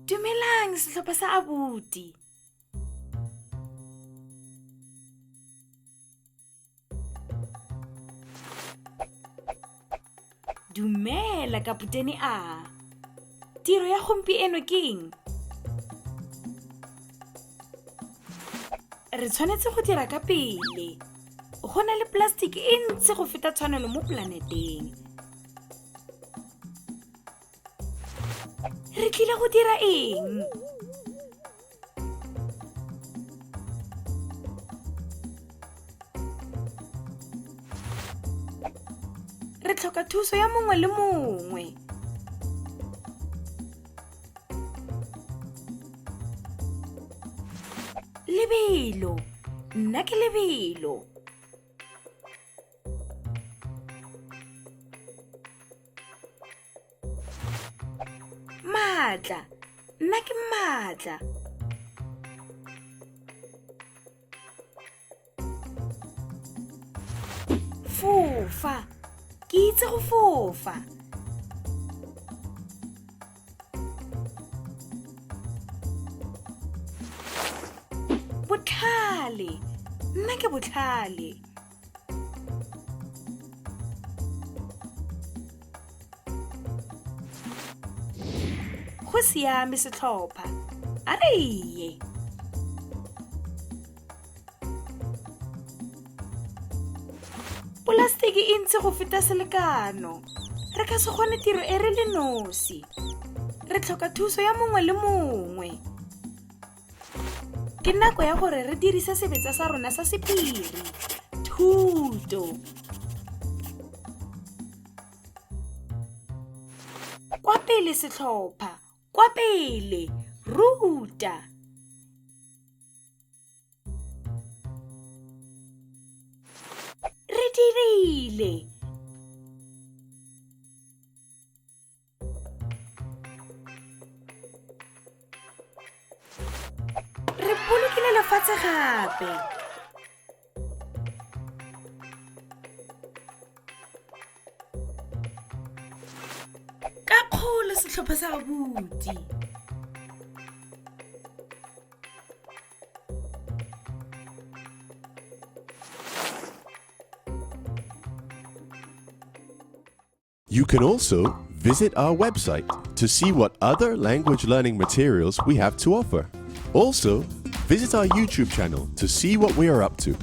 Dumelang setlhopha sa abuti. Dumela kaputene a. Tiro ya gompieno ke eng? Re tshwanetse go dira ka pele. Go na le plastic e ntsi go feta tshwanelo mo polaneteng. Re tlile go dira eng? Re tlhoka thuso ya mongwe le mongwe. Lebelo, nna ke lebelo. Maatla, nna ke maatla. Fofa, ke itse go fofa. Botlhale, nna ke botlhale. Go siame setlhopha, a re ye. Polastiki e ntsi go feta selekano. Re ka se kgone tiro e re le nosi. Re tlhoka thuso ya mongwe le mongwe. Ke nako ya gore re dirise sebetsa sa rona sa sephiri, thuto. Kwa pele setlhopha, kwa pele, ruta. Re dirile! Re bolokile lefatshe gape. Ka kgolo setlhopha sa abuti. You can also visit our website to see what other language learning materials we have to offer. Also, visit our YouTube channel to see what we are up to.